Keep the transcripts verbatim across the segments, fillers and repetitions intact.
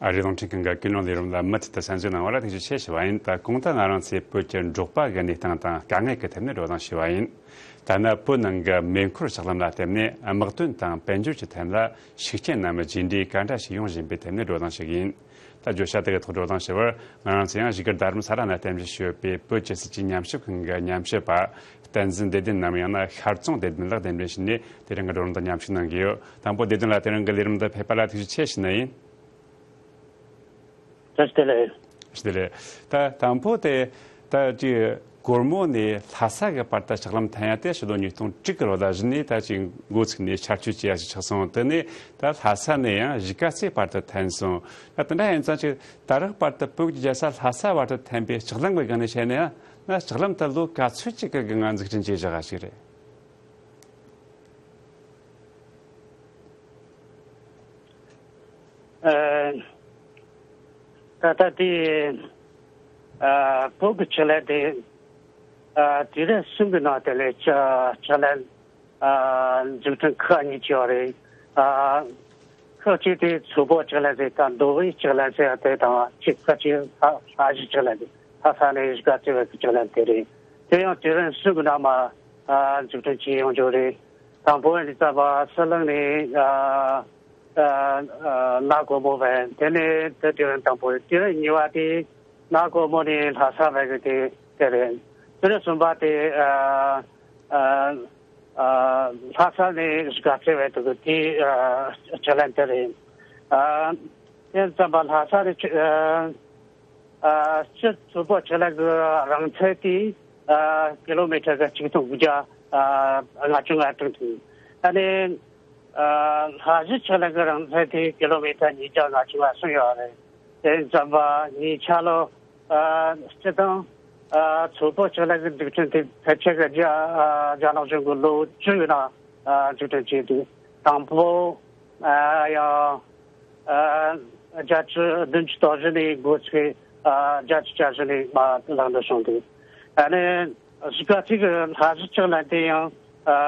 ཨ་རིའི་རླུང་འཕྲིན་ཁང་གི་ཀུན་གླེང་ལས་རིམ་ལ་མུ་མཐུད་དུ་གསན་གཟིགས་གནང་བར་ཐུགས་རྗེ་ཆེ་ཞུ་བ་ཡིན། ད་གོང་དུ་ང་རང་ཚོས་བོད་ཀྱི་འབྲོག་པ་གི་གནས་སྟངས་དང་དཀའ་ངལ་གྱི་ཐད་ནས་བགྲོ་གླེང་ཞུས་པ་ཡིན། ཐ་ན་བོད་ནང་གི་མེ་འཁོར་ལྕགས་ལམ་ལ་བརྟེན་ནས་དམག་དོན་དང་དཔལ་འབྱོར་གྱི་ཐད་ལ་ཤུགས་རྐྱེན་ནམ་རྗེས་འབྲས་ག་འདྲ་ཞིག་ཡོང་བཞིན་པའི་ཐད་ནས་བགྲོ་གླེང་ཞུ་གི་ཡིན། ད་བརྗོད་བྱ་དེ་གི་ཐོག་བགྲོ་གླེང་ཞུ་བར་ང་རང་ཚོ་ཡང་བཞུགས་སྒར་རྡ་རམ་ས་ལ་ནས་རྟེན་གཞི་བྱས་ཡོད་པའི་བོད་ཀྱི་སྲིད་ཇུས་ཉམས་ཞིབ་ཁང་གི་ཉམས་ཞིབ་པ་བསྟན་འཛིན་བདེ་ལྡན་ནམ་ཡང་ན་ཤར་རྫོང་བདེ་ལྡན་ལགས་གདན་འདྲེན་ཞུས་ནས་དེ་རིང་གི་བགྲོ་གླེང་དང་མཉམ་ཞུགས་གནང་གི་ཡོད། དང་པོ་བདེ་ལྡན་ལགས་དེ་རིང་གི་ལས་རིམ་འདི་ཕེབས་པ་ལ་ཐུགས་རྗེ་ཆེ་ཞུ་ནི་ཡིན། བཀྲ་ཤིས་བདེ་ལེགས། བཀྲ་ཤིས་བདེ་ལེགས། ད་དང་པོ་དེ་ད་ཅིག་གོར་མོ་ནས་ལྷ་ས་གི་བར་དུ་ལྕགས་ལམ་འཐེན་ཡ་དེ་ཕྱི་ལོ་ཉིས་སྟོང་དྲུག་གི་ལོ་ཟླ་བཞི་ནས་ད་ཅིག་འགོ་ཚུགས་ནས་ཆར་ཆུ་བྱེད་ཡ་ཞིག་ཆགས་སོང་། དེ་ནས་ད་ལྷ་ས་ནས་ཡང་གཞིས་ཀ་རྩེ་བར་དུ་འཐེན་སོང་། ད་དེ་འདྲ་ཡིན་ཙང་ཅིག་ད་རག་བར་དུ་བོད་ཀྱི་རྒྱལ་ས་ལྷ་ས་བར་དུ་འཐེན་པའི་ལྕགས་ལམ་གྱི་སྒང་ནས་བཤད་ན་ཡང་ན་ལྕགས་ལམ་དེ་ལོ་ག་ཚོད་ཅིག་གི་སྒང་འཛུགས་སྐྲུན་བྱས་བཞག་པ་ཞིག་རེད། ཨ། ད་ལྟ་དེ་ཨ་བོད་ཀྱི་ལྕགས་ལམ་དེ་ཨ་དུས་རབས་གསུམ་གྱི་ནང་དེ་ལས་ལྕགས་ལམ་ཨ་འཛུགས་སྐྲུན་ཁག་གཉིས་བྱས་པ་རེད། ཨ་ཁག་གཅིག་དེ་མཚོ་བོད་ལྕགས་ལམ་ཟེར་དང་མདོ་དབུས་ལྕགས་ལམ་ཟེར་དེ་དང་གཅིག་ཁག་གཅིག་ལྷ་གཞིས་ལྕགས་ལམ་དེ་ལྷ་ས་ནས་གཞིས་ཀ་རྩེ་བར་གྱི་ལྕགས་ལམ་དེ་རེད། དེ་ཡང་དུས་རབས་གསུམ་གྱི་ནང་མ་ཨ་འཛུགས་སྐྲུན་བྱས་ཡོང་རྒྱུ་རེད། དང་པོ་ནི་རྩ་བ་ཟི་ལིང་ནས་ཨ་ཨ་ཨ་ན་གོར་མོ་བར། དེ་ནས་དེ་དུས་རབས་དང་པོ་རེད། དུས་རབས་གཉིས་པ་དེ་ན་གོར་མོ་ནས་ལྷ་ས་བར་གྱི་དེ་དེ་རེད། དུས་རབས་གསུམ་པ་དེ་ཨ་ཨ་ཨ་ལྷ་ས་ནས་གཞིས་ཀ་རྩེ་བར་དུ་གི་དེ་ཨ་ལྕགས་ལམ་དེ་རེད། ཨ་དེ་ཙམ་པ་ལྷ་ས་ནས་ཨ་ཨ་སྤྱི་མཚོ་བོད་ལྕགས་ལམ་གྱི་རིང་ཚད་དེ་ཨ་ཀི་ལོ་མི་ཊར་གྱི་གཅིག་སྟོང་དགུ་བརྒྱ་ཨ་ལྔ་བཅུ་ང་དྲུག་འདུག་ཨ་ནི་ཨ་ལྷ་གཞིས་ལྕགས་ལམ་གྱི་རིང་ཚད་དེ་ཀི་ལོ་མི་ཊར་ཉིས་བརྒྱ་ལྔ་བཅུ་ང་གསུམ་ཡོད་རེད། དེ་ཙམ་པ་ཉེ་ཆར་ལོ་ཨ་སྤྱི་བཏང་ཨ་མཚོ་བོད་ལྕགས་ལམ་གྱི་འཛུགས་སྐྲུན་དེ་ཕལ་ཆེར་གྱི་རྒྱ་ཨ་རྒྱ་ནག་གཞུང་གི་ལོ་བཅུ་ཡི་ནང་ཨ་འཛུགས་སྐྲུན་བྱས་འདུག་དང་པོ་ཨ་ཡང་ཨ་བརྒྱད་ཅུ་བདུན་ཅུ་དོན་བཞི་ནས་འགོ་ཚུགས་ཨ་བརྒྱད་ཅུ་གྱ་བཞི་ནས་མར་ལག་འགྲོ་བྱུང་འདུག་ཨ་ནི་གཞིས་ཀ་རྩེ་གི་ལྷ་གཞིས་ལྕགས་ལམ་དེ་ཡང་ཨ་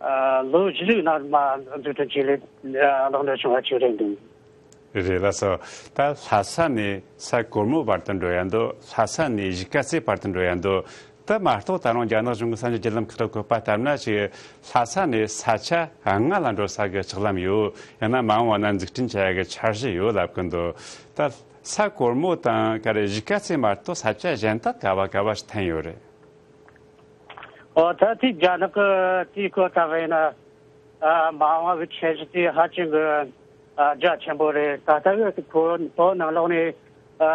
ཨ་ལོ་བཞི་ནང་མར་འཛུགས་སྐྲུན་བྱས་ལས་ཨ་ལག་འགྲོ་བྱུང་བ་ཅིག་རེད་འདུག་རེད་ལགས་སོ། ད་ལྷ་ས་ནས་ས་གོར་མོ་བར་དུ་འགྲོ་ཡ་འདུག་ལྷ་ས་ནས་གཞིས་ཀ་རྩེ་བར་དུ་འགྲོ་ཡ་འདུག་ད་མ་གཏོགས་ད་རུང་རྒྱ་ནག་གཞུང་གི་ས་མཚམས་བརྒྱུད་ལམ་ཁག་ལ་བཀོད་པ་ལྟར་ན་ཞིག་ལྷ་ས་ནས་ས་ཆ་ལྔ་ལ་འགྲོ་ས་གི་ལྕགས་ལམ་ཡོད། ཡང་ན་མ་འོངས་པ་ན་འཛུགས་སྐྲུན་བྱ་ཡ་གི་འཆར་གཞི་ཡོད་ལབ་གི་འདུག་ད་ས་གོར་མོ་དང་ག་རེ་གཞིས་ཀ་རྩེ་མ་གཏོགས་ས་ཆ་གཞན་དག་ག་བ་ག་བ་ཞིག་འཐེན་ཡོད་རེད། ཨོ་ད་དེ་རྒྱ་ནག་གི་དེའི་སྐོར་ལྟ་བས་ན་ཨ་མ་འོངས་པ་གི་འཆར་གཞི་དེ་ཧ་ཅང་གི་ཨ་རྒྱ་ཆེན་པོ་རེད། ད་ལྟ་གི་བོད་བོད་ནང་ལོགས་ནས་ཨ་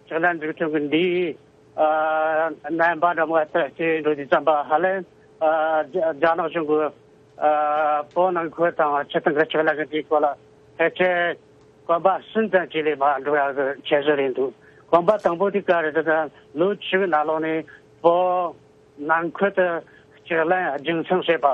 ལྕགས་ལམ་འཛུགས་སྐྲུན་གྱི་འདིའི་ཨ་རྣམ་པ་འདྲ་མོ་ལྟ་བྱས་འགྲོ་དུས་ཙམ་པ་ཧ་ལམ་ཨ་རྒྱ་རྒྱ་ནག་གཞུང་གི་ཨ་བོད་ནང་ཁུལ་དང་སྤྱིར་བཏང་གི་ལྕགས་ལམ་གྱི་འདིའི་སྐོར་ལ་ཕལ་ཆེར་གོམ་པ་གསུམ་ཙམ་ཅིག་ལས་མར་འགྲོ་ཡག་གི་འཆར་གཞི་རེད་འདུག་གོམ་པ་དང་པོ་དེ་ག་རེ་རེད་ཟེར་ན་ལོ་བཅུ་གི་ནང་ལོགས་ནས་བོད་ནང་ཁུལ་དུ་ལྕགས་ལམ་རྒྱུན་འཚོང་བྱེད་པ།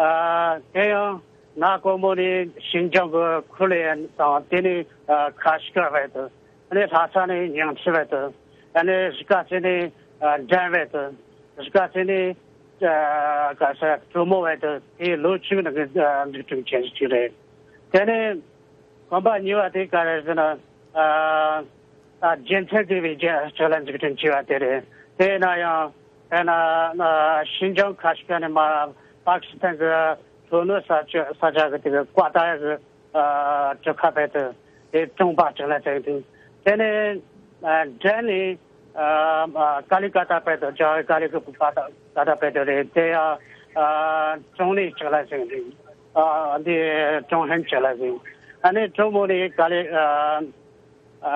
ཨ་དེ་ཡང་ན་གོར་མོ་ནས་ཤིན་ཅང་གི་ཁུ་ལེ་དང་དེ་ནས་ཨ་ཁ་ཤི་ཀ་བར་དུ། ཨ་ནི་ལྷ་ས་ནས་ཉང་ཁྲི་བར་དུ། ཨ་ནི་གཞིས་ཀ་རྩེ་ནས་ཨ་འགྲམ་བར་དུ། གཞིས་ཀ་རྩེ་ནས་ཨ་ག་ས་གྲོ་མོ་བར་དུ་དེ་ལོ་བཅུ་ནང་གི་ཨ་འཛུགས་སྐྲུན་བྱེད་རྒྱུ་ཅིག་རེད། དེ་ནས་གོམ་པ་གཉིས་པ་དེ་ག་རེ་ཟེར་ན། ཨ་ད་རྒྱལ་མཚན་ལྟེ་བའི་རྒྱ་ལྕགས་ལམ་འཛུགས་སྐྲུན་བྱས་པ་དེ་རེད། དེ་ན་ཡང་དཔེར་ན་ཨ་ཤིན་ཅང་ཁ་ཤི་ཀ་ནས་མར་པ་ཀི་སི་ཐན་གྱི་ལྷོ་ནུབ་ས་ཆ་ས་ཆ་གི་དེ་གི་ཀ་ཏར་གྱི་ཨ་གྲུ་ཁ་བར་དུ་དེ་ཀྲུང་པ་ལྕགས་ལམ་ཟེར་གི་འདུག་དེ་ནས་ཨ་འགྲམ་ནས་ཨ་ཨ་ཀ་ལི་ཀ་ཏ་བར་དུ་རྒྱ་གར་ཀ་ལི་ཀ་ཀ་ཏ་ཀ་ཏ་བར་དུ་རེད། དེ་ཡང་ཨ་ཀྲུང་ནུས་ལྕགས་ལམ་ཟེར་གི་འདུག་ཨ་འདི་ཀྲུང་ཧན་ལྕགས་ལམ་ཟེར། ཨ་ནི་ཀྲུང་མོ་ནས་ཀ་ལི་ཨ་ཨ་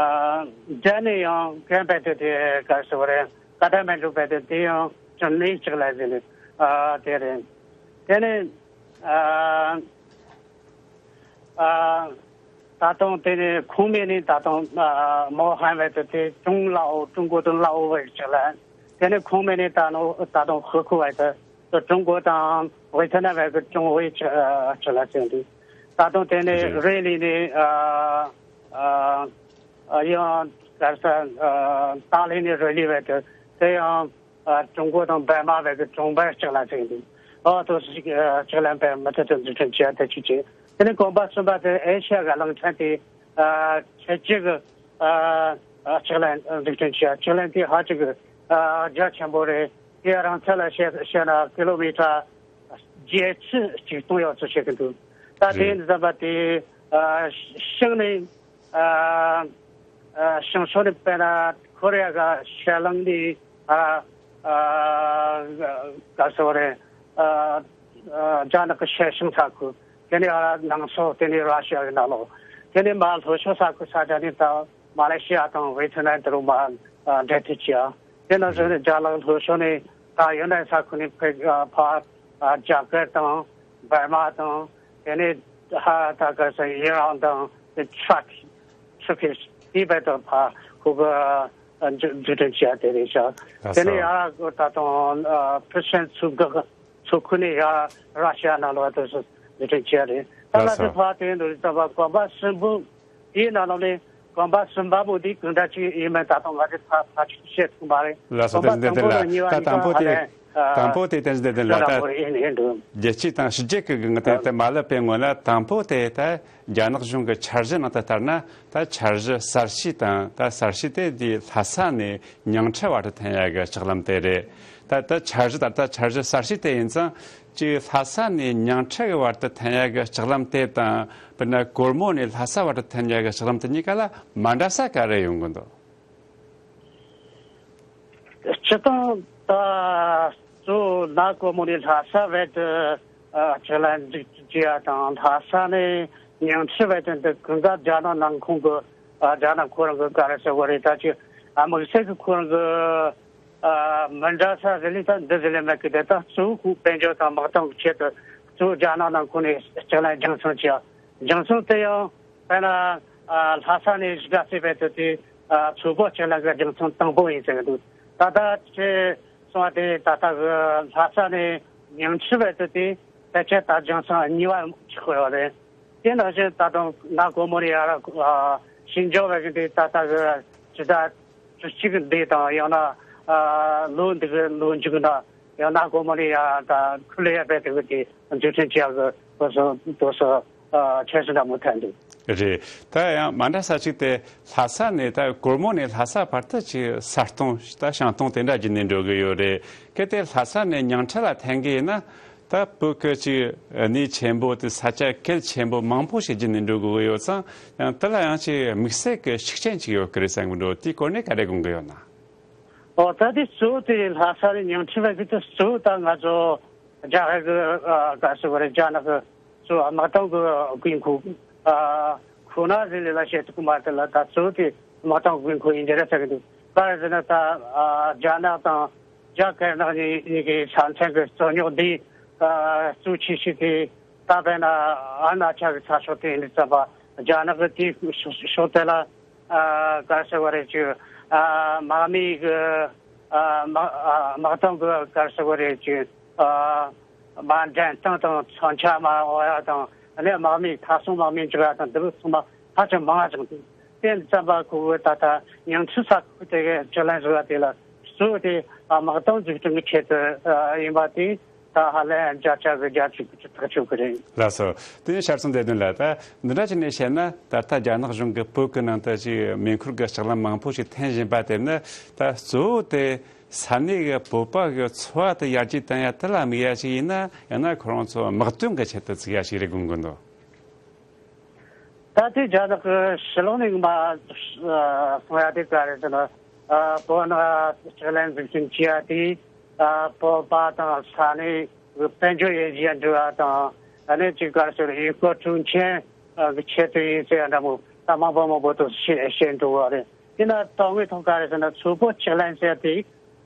འགྲམ་ནས་ཡང་གན་བར་དུ་དེ་ག་རེ་ཟེར་བ་རེད། ཀ་ཐ་མན་གྲུ་བར་དུ་དེ་ཡང་ཀྲུང་ནུས་ལྕགས་ལམ་ཟེར་ནས་ཨ་དེ་རེད། དེ་ནས་ཨ་ཨ་ད་དུང་དེ་ནས་ཁུང་མེ་ནས་ད་དུང་ཨ་མོ་ཧན་བར་དུ་དེ་ཀྲུང་ལ་ཨོ་ཀྲུང་གོ་དང་ལ་ཨོ་བར་ལྕགས་ལམ། དེ་ནས་ཁུང་མེ་ནས་ད་དུང་ད་དུང་ཧི་ཁུ་བར་དུ་ཀྲུང་གོ་དང་ཝེ་ཐི་ནམ་བར་གྱི་ཀྲུང་ཝེ་ལྕགས་ལམ་ཟེར་འདུག་ད་དུང་དེ་ནས་རེད། རེ་ལི་ནས་ཨ་ཨ་ཨ་ཡང་ག་རེ་ཟེར་ཨ་ཏཱ་ལི་ནས་རེ་ལི་བར་དུ་དེ་ཡང་ཨ་ཀྲུང་གོ་དང་འབར་མ་བར་གྱི་ཀྲུང་འབར་ལྕགས་ལམ་ཟེར་འདུག་ཨོ་ཐོག་ལྕགས་ལམ་དཔེ་མུ་མཐུད་དུ་འཛུགས་སྐྲུན་བྱས་ཏེ་ཅིག་བྱས། དེ་ནས་གོམ་པ་གསུམ་པ་དེ་ཨེ་ཤ་ཡ་གླིང་ཕྲན་དེ་ ཨ་ཁྱད་ཆོས་ཀྱི་ཨ་ཨ་ལྕགས་ལམ་འཛུགས་སྐྲུན་བྱས། ལྕགས་ལམ་དེ་ཧ་ཅང་གི་ཨ་རྒྱ་ཆེན་པོ་རེད། དེ་རང་ཚད་ལ་བཤད་བཤད་ན་ཀི་ལོ་མི་ཊར་བརྒྱད་ཅུ་ཅིག་གཏོང་ཡག་ཚོད་བྱེད་ཀྱི་འདུག་ད་དེ་རེད། འདི་ཙམ་པ་དེ་ཨ་ཤང་ནས་ཨ་ཨ་ཤང་ཕྱོགས་ནས་དཔེར་ན་ཁོ་རེ་ཡ་ག་ཤ་ལང་ནས་ཨ་ཨ་ག་སོ་རེ་ཨ་ཨ་རྒྱ་ནག་གི་ཤ་ཤང་ས་ཁུལ། དེ་ནས་ཨ་ནང་སོག་དེ་ནས་ར་ཤི་ཡ་གི་ནང་ལོགས། དེ་ནས་མར་ལྷོ་ཕྱོགས་ས་ཁུལ་ས་ཆ་ནས་ད་མ་ལེ་ཤི་ཡ་དང་ཝེ་ཐི་ནམ་དེ་རུ་མར་ཨ་འབྲེལ་མཐུད་བྱས། དེ་ནང་བཞིན་རྒྱ་ལག་ལྷོ་ཕྱོགས་ནས་ད་ཡུན་ནན་ས་ཁུལ་ནས་ཕེ་ཨ་ཕར་ཨ་རྒྱ་གར་དང་འབར་མ་དང་། དེ་ནས་ཧ་ད་ག་ས་ཨི་རན་དང་དེ་ཊར་ཀི་ཊར་ཀི་དེ་བར་དུ་ཕར་ཁོ་གི་ཨ་འཛུགས་འཛུགས་སྐྲུན་བྱས་དེ་རེད་ཤག་ལགས་དེ་ནས་སོ། ཡར་ད་དུང་ཨ་ཕི་ཤན་ཚུ་གི་ཚུ་ཁུ་ནས་ཡར་ར་ཤི་ཡ་ནང་ལོགས་དུ་སུ་འཛུགས་སྐྲུན་བྱས་རེད། ད་ལགས་ལ་དེ་སོ། ཕར་དེ་འདུག་ཙམ་པ་གོམ་པ་གསུམ་པོ་དེའི་ནང་ལོགས་ནས་གོམ་པ་གསུམ་པ་པོ་དེ་གང་འདྲ་ཅིག་ཡིན་མིན་ད་དུང་ང་ཚོས་ཕར་ཕར་ཅིག་བཤད་ཐུབ་མ་རེད། ལགས་སོ། གོམ་པ་དེ་དང་པོ་དེ་ལ་དང་གཉིས་པ་ད་གཉིས་དང་པོ་པ་དེ་ཧ་ལས་ཨ་དང་པོ་དེ་བསྟན་བསྡད་དེ་ལ་ད་ཡིན་ཡིན་འགྲོ། རྒྱལ་སྤྱི་དང་ཕྱི་རྒྱལ་གྱི་ངོས་ནས་དེ་མ་ལབ་པའི་སྔོན་ལ་དང་པོ་དེ་ད་རྒྱ་ནག་གཞུང་གི་འཆར་གཞི་ནང་དུ་ལྟར་ན། ད་འཆར་གཞི་གསར་ཤོས་དང་ད་གསར་ཤོས་དེ་དེ་ལྷ་ས་ནས་ཉིང་ཁྲི་བར་དུ་འཐེན་ཡ་གི་ལྕགས་ལམ་དེ་རེད། ད་ད་འཆར་གཞི་ད་ད་འཆར་གཞི་གསར་ཤོས་དེ་ཡིན་ཙང་ཅིག་ལྷ་ས་ནས་ཉིང་ཁྲི་གི་བར་དུ་འཐེན་ཡ་གི་ལྕགས་ལམ་དེ་དང་། དཔེར་ན་གོར་མོ་ནས་ལྷ་ས་བར་དུ་འཐེན་ཡ་གི་ལྕགས་ལམ་དེ་གཉིས་ཀ་ལ་མ་འདྲ་ས་ག་རེ་ཡོང་གི་འདུག་སྤྱིར་བཏང་ད་གཙོ་བོ་ན་གོར་མོ་ནས་ལྷ་ས་བར་དུ་ཨ་ལྕགས་ལམ་འཛུགས་སྐྲུན་བྱས་ཡ་དང་། ལྷ་ས་ནས་ཉིང་ཁྲི་བར་དུ་འདི་གང་ག་རྒྱ་ནག་ནང་ཁོངས་ཀྱི་ཨ་རྒྱ་ནག་ཁོ་རང་གི་ག་རེ་ཟེར་དགོས་རེད། ད་ཅིག་ཨ་དམིགས་བསལ་གྱི་ཁོ་རང་གི་ཨ་མི་འདྲ་ས་ཟེར་ལེ་ད་འདི་ཟེར་ལེ་མེད་གི། དེ་ད་གཙོ་བོ་ཁོ་དཔལ་འབྱོར་དང་དམག་དོན་གྱི་ཆེད་དུ་གཙོ་བོ་རྒྱ་ནག་ནང་ཁོངས་ནས་ལྕགས་ལམ་རྒྱང་སྲིང་བྱས། རྒྱང་སྲིང་དེ་ཡང་དཔེར་ན་ཨ་ལྷ་ས་ནས་གཞིས་ཀ་རྩེ་བར་དུ་དེ་ཨ་མཚོ་བོད་ལྕགས་ལམ་གྱི་རྒྱང་སྲིང་དང་པོ་ཡིན་ཟེར་གྱི་འདུག་ད་ལྟ་ཁྱེད་གསུངས་པ་དེ་ད་ལྟ་གི་ལྷ་ས་ནས་ཉིང་ཁྲི་བར་དུ་དེ་ཕལ་ཆེར་ད་རྒྱང་སྲིང་གཉིས་པ་ཆགས་ཡོད་རེད། དེ་ནང་བཞིན་ད་དུང་ན་གོར་མོ་ནས་ཡར་ཨ་ཞིང་ཆེན་བར་གྱི་དེ་ད་ལྟ་གི་ཇི་ལྟར་བཅུ་གཅིག་འདི་དང་། ཡང་ན་ཨ་ལོ་འདི་གི་ལོ་མཇུག་ན་ཡང་ན་གོར་མོ་ནས་ཡར་ད་ཁུ་ལེ་ཡ་བར་དུ་གི་དེ་འཛུགས་སྐྲུན་བྱེད་ཡག་གི་དོ་སོ་དོ་སོ་ཨ་འཆར་གཞི་འདྲ་མོ་ཐོན་འདུག་རེད། ད་ཡང་མ་འདྲ་ས་ཅིག་དེ་ལྷ་ས་ནས་ད་གོར་མོ་ནས་ལྷ་ས་བར་དུ་ཅིག་ས་སྟོང་ད་ཤང་སྟོང་དེ་འདྲ་བརྒྱུད་ནས་འགྲོ་གི་ཡོད་རེད། གལ་ཏེ་ལྷ་ས་ནས་ཉིང་ཁྲི་ལ་འཐེན་གི་ཡིན་ན། ད་བོད་ཀྱི་ཅིག་གནས་ཆེན་པོ་དེ་ས་ཆ་གལ་ཆེན་པོ་མང་པོ་ཞིག་བརྒྱུད་ནས་འགྲོ་དགོས་ཀྱི་ཡོད་ཙང་། ཡང་དེ་ལ་ཡང་ཅིག་དམིགས་བསལ་གྱི་ཤུགས་རྐྱེན་ཅིག་ཡོད་ཀྱི་རེད་བསམ་གྱི་འདུག་དེའི་སྐོར་ནས་ག་རེ་དགོངས་ཀྱི་ཡོད་ན། ཨོ་ད་དེ་གཙོ་བོ་དེ་ལྷ་ས་ནས་ཉིང་ཁྲི་བར་གྱི་དེ་གཙོ་བོ་ད་ང་ཚོ་རྒྱ་གར་གྱི་ཨ་ག་ཟེར་བ་རེད། རྒྱ་ནག་གི་གཙོ་བོ་དམག་དོན་གྱི་དགོས་མཁོ་ཨ་ཁོ་ན་ཟེར་ལེ་ལ་བཤད་ཐུབ་ཀྱི་མ་རེད། ལ་ད་གཙོ་བོ་དེ་དམག་དོན་དགོས་མཁོ་ཡིན་གྱི་རེད་ཟེར་གྱི་འདུག་ག་རེ་ཟེར་ན་ད་ཨ་རྒྱ་ནག་དང་རྒྱ་དཀར་ནག་གཉིས་གཉིས་ཀྱི་ས་མཚམས་ཀྱི་རྩོད་རྙོག་འདི་ཨ་གཙོ་ཆེ་ཤོས་དེ་ད་དཔེར་ན་ཨ་ན་ཆ་གི་ས་ཕྱོགས་དེ་ཡིན་དུས་ཙམ་པ་རྒྱ་ནག་གི་དེའི་ཕྱོགས་དེ་ལ་ཨ་ག་རེ་ཟེར་བ་རེད། ཅིག་ཨ་དམག་མིའི་གི་ཨ་དམག་ཨ་དམག་དོན་གི་ག་རེ་ཟེར་བ་རེད། ཅིག་ཨ་དམག་འདྲེན་སྟངས་དང་མཚོན་ཆ་མར་འོང་ཡ་དང་། ཨ་ནི་དམག་མི་མཐའ་སྲུང་དམག་མི་འཇོག་ཡ་དང་། འདི་ཚོ་ཚང་མ་ཧ་ཅང་མང་བ་བྱུང་འདུག་དེ་ཙམ་པ་ཁོ་བོས་ད་ལྟ་ཉིང་ཁྲི་ས་ཁུལ་དེ་གའི་ལྕགས་ལམ་བཟོ་བ་དེ་ལ་གཙོ་བོ་དེ་དམག་དོན་འཛུགས་སྐྲུན་གྱི་ཆེད་དུ་ཡིན་པ་དེ་ད་ཧ་ལས་བརྒྱ་ཆ་གི་བརྒྱད་ཅུ་དགུ་བཅུ་ཐག་ཆོད་ཀྱི་རེད། ལགས་སོ། དེ་ནས་ཞར་གསུམ་བསྡད་དོན་ལ། ད་འདི་འདྲ་བྱས་ནས་བཤད་ན། ད་ལྟ་རྒྱ་ནག་གཞུང་གིས་བོད་ཀྱི་ནང་དུ་ཅིག་མེ་འཁོར་གྱི་ལྕགས་ལམ་མང་པོ་ཞིག་འཐེན་བཞིན་པ་དེ་ནི། ད་གཙོ་བོ་དེ་ས་གནས་ཀྱི་བོད་པ་གི་འཚོ་བ་དེ་ཡར་རྒྱས་གཏོང་ཡ་དེ་ལ་དམིགས་ཡ་ཞིག་ཡིན་ན། ཡང་ན་ཁོ་རང་ཚོ་དམག་དོན་གྱི་ཆེད་དུ་བཙུགས་ཡ་ཞིག་རེད་དགོངས་ཀྱི་འདུག་ད་ལྟའི་རྒྱ་ནག་གི་ཕྱི་ལོགས་ནས་མར་གསུང་ཡ་དེ་ག་རེ་ཟེར་ན། ཨ་བོད་ནང་ལྕགས་ལམ་འཛུགས་སྐྲུན་བྱེད་ཡ་དེ། ཨ་བོད་པ་དང་ས་གནས་ཀྱི་དཔལ་འབྱོར་ཡར་རྒྱས་འགྲོ་ཡ་དང་། ཨ་ནི་ཅིག་ག་རེ་ཟེར། ཡུལ་སྐོར་སྤྲོ་འཆམ་གྱི་ཆེད་དུ་ཡིན་ཟེར་ཡ་འདྲ་མོ་ད་མང་པོ་མང་པོ་དུ་བཤད་བཤད་འགྲོ་བ་རེད། དེ་ན་དོན་དངོས་ཐོག་ག་རེ་ཟེར་ན། མཚོ་བོད་ལྕགས་ལམ་ཟེར་དེ་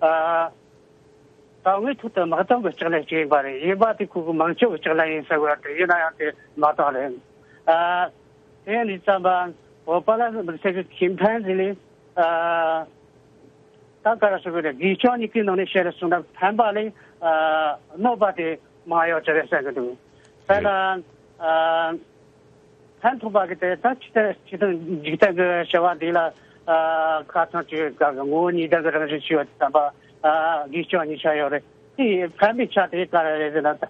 ཨ། དོན་དངོས་ཐོག་ཏུ་དམག་དོན་གྱི་ལྕགས་ལམ་ཞིག་ཡིན་པ་རེད། ཡིན་པ་དེ་ཁོ་གི་དམངས་སྤྱོད་ཀྱི་ལྕགས་ལམ་ཡིན་ཟེར་བ་དེ་ཡིན་ན་ཡང་དེ་མ་རྟོགས་རེད། ཨ་དེ་ཡིན་དུས་ཙམ་པ་བོད་པ་ལ་དམིགས་བསལ་གྱི་ཁེ་ཕན་ཟེར་ལེ། ཨ་ད་ག་རེ་ཟེར་དགོས་རེད། སྒེར་སྐྱོང་གཉིས་ཀའི་ནང་ནས་བཤད་རེ་སོང་ན་ཕན་པ་ལས་ཨ་གནོད་པ་དེ་མང་ཡོད་ཀྱི་རེད་བསམ་གྱི་འདུག་དཔེར་ན་ཨ། ཕན་ཐོགས་པ་གི་དེ་ད་ཅི་ལྟར་ཅི་ལྟར་འཇིག་རྟེན་གྱི་བྱ་བ་འདི་ལ་ཨ་ཁ་ཚང་གཅིག་ག་གི་ངོ་བོ་ཉིས་ལྡན་གྱི་རང་བཞིན་ཞིག་ཡོད་དམ་པ། ཨ་སྒེར་སྐྱོང་གཉིས་ཆ་ཡོད་རེད། དེ་ཕན་པའི་ཆ་དེ་ག་རེ་རེད་ཟེར་ན། ད་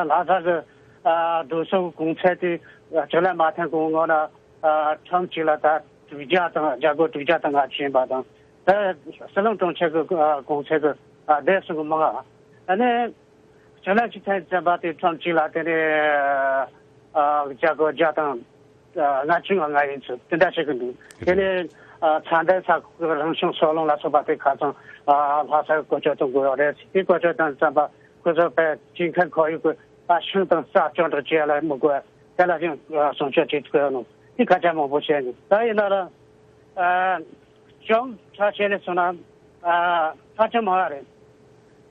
ལྷ་ས་གི་ཨ་རྡོ་སོལ་གོང་ཚད་དེ་ལྕགས་ལམ་མ་ཐོན་གོང་སྔོན་ན་ ཨ་ཁྲོམ་གཅིག་ལ་ད་དྲུག་བརྒྱ་དང་རྒྱ་སྒོར་དྲུག་བརྒྱ་དང་ལྔ་བཅུ་ཡིན་པ་དང་། ད་ཟི་ལིང་གྲོང་ཁྱེར་གྱི་ཨ་གོང་ཚད་ཀྱི་ཨ་བསྡད་སོང་གི་མང་ང་། ཨ་ནི་ཅིག་ལ་ཅིག་ཐེངས་བཙན་པ་དེ་ཁྲོམ་གཅིག་ལ་དེ་ནས་ཨ་རྒྱ་སྒོར་བརྒྱ་དང་ཨ་ལྔ་བཅུ་ང་ལྔ་ཡིན་ཚུལ་དེ་འདྲ་བཤད་གི་འདུག། དེ་ནས་ཨ་ཚྭ་འདེབས་ས་ཁུལ་གྱི་རང་བྱུང་སོལ་རླུང་ལ་སོགས་པ་དེ་ཁ་སང་ཨ་ལྷ་སར་བཀོལ་སྤྱོད་གཏོང་དགོས་ཡོད་རེད། དེ་བཀོལ་སྤྱོད་དང་བཙན་པ་ཁོ་ཚོ་བས་སྐྱེ་ཁམས་ཁོར་ཡུག་གི་ད་ཤིང་དང་རྩྭ་སྐྱོན་འདྲ་བྱེད་ཡ་ལ་མི་དགོས། དེ་ལ་ཡང་སྲུང་སྐྱོབ་བྱེད་ཐུབ་ཡོད་ནོ་དེ་སྐད་ཆ་མང་པོ་བཤད་འདུག། ད་ཡིན་ན་ལ་ཨ་ཅུང་ཁ་ཤས་ནས་སོང་ན་ཨ་ཧ་ཅང་མང་བ་རེད།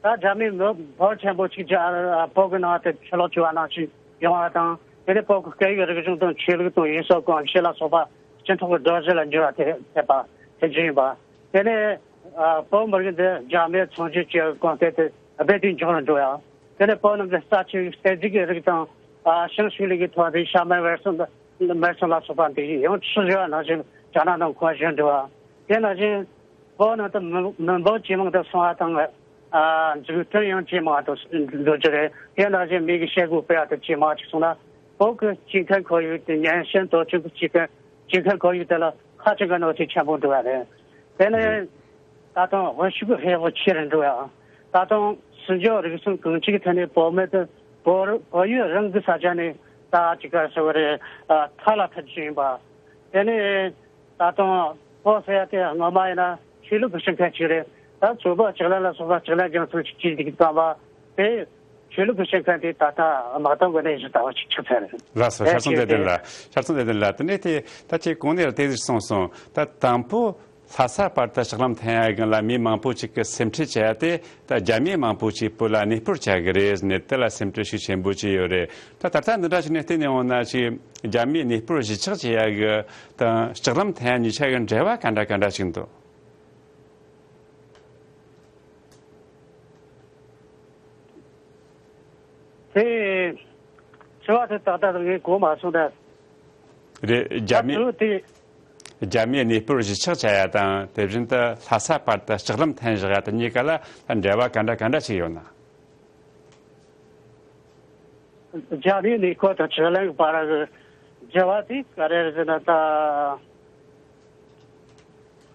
ད་རྒྱ་མི་མི་འབོར་ཆེན་པོ་ཅིག་ཨ་བོད་ཀྱི་ནང་དུ་ཕྱིར་ལོག་བྱུང་བ་ནང་བཞིན་ཡོང་བ་དང་། དེ་ནས་བོད་ཀྱི་སྐད་ཡིག་རིག་གཞུང་དང་ཆོས་ལུགས་དང་ཡུལ་སྲོལ་གོམས་གཤིས་ལ་སོགས་པ་སྤྱི་ཚོགས་ཀྱི་སྒྲོམ་གཞི་ལ་འགྱུར་བ་ཐེབས་ཐེབས་པ་ཐེབས་རྒྱུ་ཡིན་པ། དེ་ནས་ཨ་བོད་མི་རིགས་འདི་རྒྱ་མིའི་ཚོང་རྒྱུ་གྱི་གོང་ཚད་དུ་རྦད་དེ་མགྱོགས་རུ་འགྲོ་ཡ། དེ་ནས་བོད་ནང་གི་རྩ་ཆེ་བའི་གསེར་གཟིགས་ཀྱི་རིགས་དང་ཨ་ཞིང་ཕྱུགས་ལས་ཀྱི་ཐོག་ཏུ་ཤ་མེད་བལ་གསུམ་དང་མེ་གསུམ་ལ་སོགས་པ་འདི་ཡང་ཆུ་བཞུར་བ་ནང་བཞིན་རྒྱ་ནག་ནང་ཁོ་བཞུར་འགྲོ་བ། དེ་ནང་བཞིན་བོད་ནང་དུ་མི་མི་འབོར་ཇེ་མང་དུ་སོང་བ་དང་། ཨ་འཛུགས་སྐྲུན་ཡང་ཇེ་མང་དུ་འགྲོ་རྒྱུ་རེད། དེ་ནང་བཞིན་མི་གི་ཤེལ་སྒོ་སྤེལ་བ་དང་ཇེ་མང་ཅིག་སོང་ན། བོད་ཀྱི་སྐྱེ་ཁམས་ཁོར་ཡུག་དེ་ཉམས་ཞིབ་དོ་དམ་གྱི་སྐྱེ་ཁམས་སྐྱེ་ཁམས་ཁོར་ཡུག་དེ་ལ་ཧ་ཅང་གི་གནོད་འཚེ་ཆེན་པོ་འགྲོ་བ་རེད། དེ་ནས་ད་དུང་དབུལ་ཕྱུག་གི་ཧེ་བག་ཆེ་རུ་འགྲོ་ཡ། ད་དུང་སྲིད་འབྱོར་རིག་གསུམ་གང་ཅིའི་ཐད་ནས་བོད་མི་དེ་བོད་བོད་ཡུལ་རང་གི་ས་ཆ་ནས་ད་ཅི་ག་ཟེར་བ་རེད། ཨ་ཐར་ལ་ཐར་རྒྱུ་ཡིན་པ། དེ་ནས་ད་དུང་བོད་ཟེར་ཡ་དེ་སྔོན་མ་ཡིན་ན་ཆོས་ལུགས་ཀྱི་སྤྱི་ཁང་ཅིག་རེད། ད་ཚོགས་པ་ལྕགས་ལན་ལ་སོགས་པ་ལྕགས་ལན་རྒྱང་མཚོ་ཅིག་ཅིག་ཅིག་བཏང་བ་དེ་ཆོས་ལུགས་ཀྱི་སྤྱི་ཁང་དེ་ད་ལྟ་དམག་དོན་གྱི་གནས་གཞི་ལྟ་བུ་ཅིག་ཆགས་ཚར་རེད། ལགས་སོ། ཤར་ཚང་བདེ་ལྡན་ལགས། ཤར་ཚང་བདེ་ལྡན་ལགས། དེ་ནས་དེ་ད་ཁྱེད་གོང་ནས་ལ་དེ་ཟིག་གསུངས་སོང་། ད་དང་པོ་ལྷ་ས་བར་དུ་ལྕགས་ལམ་འཐེན་ཡ་གི་ལ་མི་མང་པོ་ཅིག་གིས་སེམས་ཁྲལ་བྱས་ཏེ། ད་རྒྱ་མི་མང་པོ་ཅིག་བོད་ལ་གནས་སྤོར་བྱ་གི་རེད་ཟེར་ནས་དེ་ལ་སེམས་ཁྲལ་ཤུགས་ཆེན་པོ་ཅིག་ཡོད་རེད། ད་ད་ལྟ་འདི་འདྲ་ཞིག་ནས་བལྟས་ནས་འོང་ན་ཅིག་རྒྱ་མིས་གནས་སྤོར་གཞིས་ཆགས་བྱེད་ཡ་གི་དང་ལྕགས་ལམ་འཐེན་ཡ་གཉིས་ཆ་གི་འབྲེལ་བ་ག་འདྲ་ག་འདྲ་ཞིག་འདུག། དེ་དྲི་བ་དེ་ཏག་ཏག་ངས་གོ་མ་སོང་ད། རེད། རྒྱ་མི། ད་དྲི་བ་དེ། རྒྱ་མིའི་གནས་སྤོར་གཞིས་ཆགས་བྱ་ཡ་དང་དེ་བཞིན་དུ་ལྷ་ས་བར་དུ་ལྕགས་ལམ་འཐེན་བཞག་ཡ་དེ་གཉིས་ཀ་ལ་འབྲེལ་བ་ག་འདྲ་ག་འདྲ་ཞིག་ཡོད་ན། རྒྱ་མིའི་གནས་སྐོར་དང་ལྕགས་ལམ་བར་གྱི་འབྲེལ་བ་དེ་ག་རེ་རེད་ཟེར་ན་ད།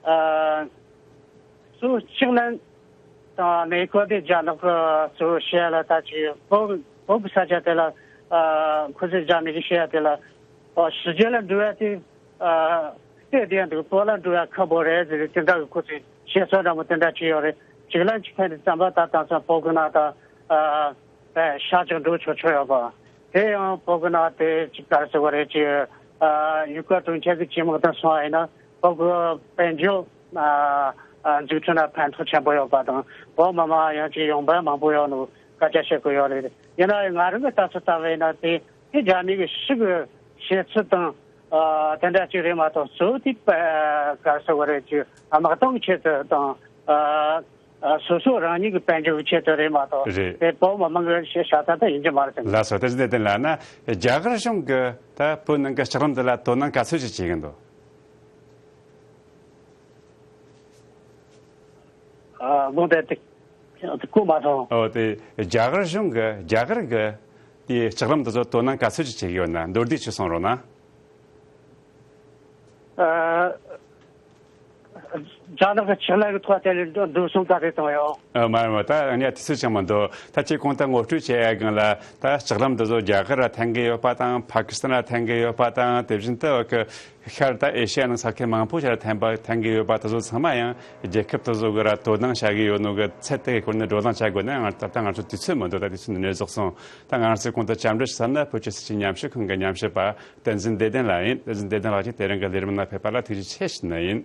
ཨ། སུ་ལྕགས་ལམ་དང་གནས་སྐོར་དེ་རྒྱ་ནག་གི་སུ་བཤད་ལ་ད་ཅིག་བོད་བོད་ཀྱི་ས་ཆ་དེ་ལ་ཨ་ཁོ་ཚོས་རྒྱ་མི་གི་བཤད་དེ་ལ་ཨ་ཕྱི་རྒྱལ་ལ་འགྲོ་ཡ་དེ་ཨ་སྟབས་བདེ་འདུག། བོད་ལ་འགྲོ་ཡ་ཁག་པོ་རེད་ཟེར་དེ་འདྲ་གི་ཁོ་ཚོས་བཤད་སྲོལ་འདྲ་མོ་དེ་འདྲ་ཅིག་ཡོད་རེད། ལྕགས་ལམ་ཅིག་ཕན་ཚུན་བསམ་པ་ད་དང་སང་བོད་ཀྱི་ནང་ད་ཨ་ཤར་ཕྱོགས་འགྲོ་ཆོག་ཆོག་ཡོད་པ། དེ་ཡང་བོད་ཀྱི་ནང་དེ་ཅིག་ག་རེ་ཟེར་བ་རེད། ཅིག་ཨ་ཡུལ་སྐོར་གྲོང་ཁྱེར་གྱི་ཇེ་མང་དུ་སོང་བ་ཡིན་ན། བོད་ཀྱི་དཔལ་འབྱོར་ཨ་ཨ་འཛུགས་སྐྲུན་ལ་ཕན་ཐོགས་ཆེན་པོ་ཡོད་པ་དང་། བོད་མི་མང་ཡང་ཅིག་ཡོང་འབབ་མང་པོ་ཡོང་ནོ་སྐད་ཆ་བཤད་ཀྱི་ཡོད་རེད། ཡིན་ན་ང་རང་གི་ལྟ་ཚུལ་ལྟ་བ་ཡིན་ན་དེ་དེ་རྒྱ་མི་གི་ཕྱི་གི་བྱེད་ཚུལ་དང་ཨ་དེ་འདྲ་ཅིག་རེད་མ་གཏོགས་གཙོ་བོ་དེ་པ་ག་རེ་ཟེར་བ་རེད། ཅིག་དམག་དོན་གྱི་ཆེད་དུ་དང་ཨ་ཨ་སོ་སོ་རང་ཉིད་ཀྱི་དཔལ་འབྱོར་གྱི་ཆེད་དུ་རེད་མ་གཏོགས། རེད། དེ་བོད་མི་མང་གི་བྱེད་བྱ་ཐབས་དེ་ཡིན་གྱི་མ་རེད་ཟེར། ལགས་སོ། དེ་བཞིན་དེ་ལ་ན་རྒྱ་གར་གཞུང་གི་ད་བོད་ནང་གི་ལྕགས་ལམ་འདི་ལ་དོ་སྣང་ག་ཚོད་ཅིག་བྱེད་ཀྱི་འདུག། ཨ་དགོངས་དག་དེ་གོ་མ་སོང་། ཨོ་དེ་རྒྱ་གར་གཞུང་གི་རྒྱ་གར་གི་དེའི་ལྕགས་ལམ་འདི་ཚོ་དོ་སྣང་ག་ཚོད་ཅིག་བྱེད་ཀྱི་ཡོད་ན་མདོར་བསྡུས་ཅིག་གསུང་རོགས་གནང་། ཨ། རྒྱ་ནག་གི་ཕྱི་ལ་གི་ཐོག་དེ་ལ་འགྲོ་འགྲོ་སོང་ག་རེ་བཏང་ཡོད། ཨ་མ་མ་ད་ཨ་ནི་དུས་ཚོད་ཅང་མི་འདུག། ད་ཁྱེད་གོང་ད་ངོ་སྤྲོད་བྱེད་ཡ་སྒང་ལ་ད་ལྕགས་ལམ་འདི་ཚོ་རྒྱ་གར་ལ་འཐེན་གི་ཡོད་པ་དང་ཕ་ཀི་སི་ཐན་ལ་འཐེན་གི་ཡོད་པ་དང་དེ་བཞིན་དུ་བ་གི་ཤར་ད་ཨེ་ཤི་ཡ་ནང་ས་ཁུལ་མང་པོ་ཞིག་ལ་འཐེན་པ་འཐེན་གི་ཡོད་པ་དེ་ཚོ་ཚང་མ་ཡང་རྒྱལ་ཁབ་དེ་ཚོ་གི་ར་དོ་སྣང་བྱ་གི་ཡོད་ནོ་གི་ཚད་དེ་གི་སྐོར་ནས་བགྲོ་གླེང་བྱ་དགོས་ན་ང་ད་ལྟ་ང་ཚོ་དུས་ཚོད་མི་འདུག། ད་དུས་ཚོད་ནས་རྫོགས་སོང་། ད་ང་ཚོས་གོང་དུ་བཅར་འདྲི་ཞུ་ས་ནི་བོད་ཀྱི་སྲིད་བྱུས་ཉམས་ཞིབ་ཁང་གི་ཉམས་ཞིབ་པ། བསྟན་འཛིན་བདེ་ལྡན་ལགས་ཡིན། བསྟན་འཛིན་བདེ་ལྡན་ལགས་ཀྱིས་དེ་རིང་གི་ལས་རིམ་ནང་ཕེབས་པ་ལ་ཐུགས་རྗེ་ཆེ་ཞུ་ནི་ཡིན།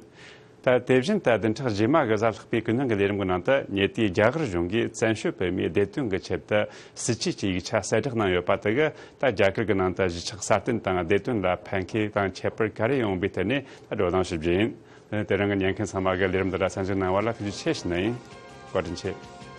ད་དེ་བཞིན་ད་བདུན་ཕྲག་རྗེས་མ་གི་གཟའ་ལྷག་པའི་ཀུན་སློང་གི་ལས་རིམ་གྱི་ནང་དུ་ཉེ་དུས་རྒྱ་གར་གཞུང་གིས་བཙན་བྱོལ་བོད་མིའི་བདེ་དོན་གྱི་ཆེད་དུ་སྲིད་བྱུས་ཀྱི་ཡིག་ཆ་གསལ་བསྒྲགས་གནང་ཡོད་པ་དེ་གིས་ད་རྒྱ་གར་གྱི་ནང་དུ་གཞིས་ཆགས་སྲ་བརྟན་དང་བདེ་དོན་ལ་ཕན་ཁེ་དང་ཁྱད་པར་ག་རེ་ཡོང་བའི་ཐད་ནས་ད་བགྲོ་གླེང་ཞུ་རྒྱུ་ཡིན། དེ་རིང་གི་ཉན་མཁན་ཚང་མ་གིས་ལས་རིམ་འདི་ལ་གསན་གཟིགས་གནང་བ་ལ་ཐུགས་རྗེ་ཆེ་ཞུ་ནི་ཡིན། བཀའ་དྲིན་ཆེ།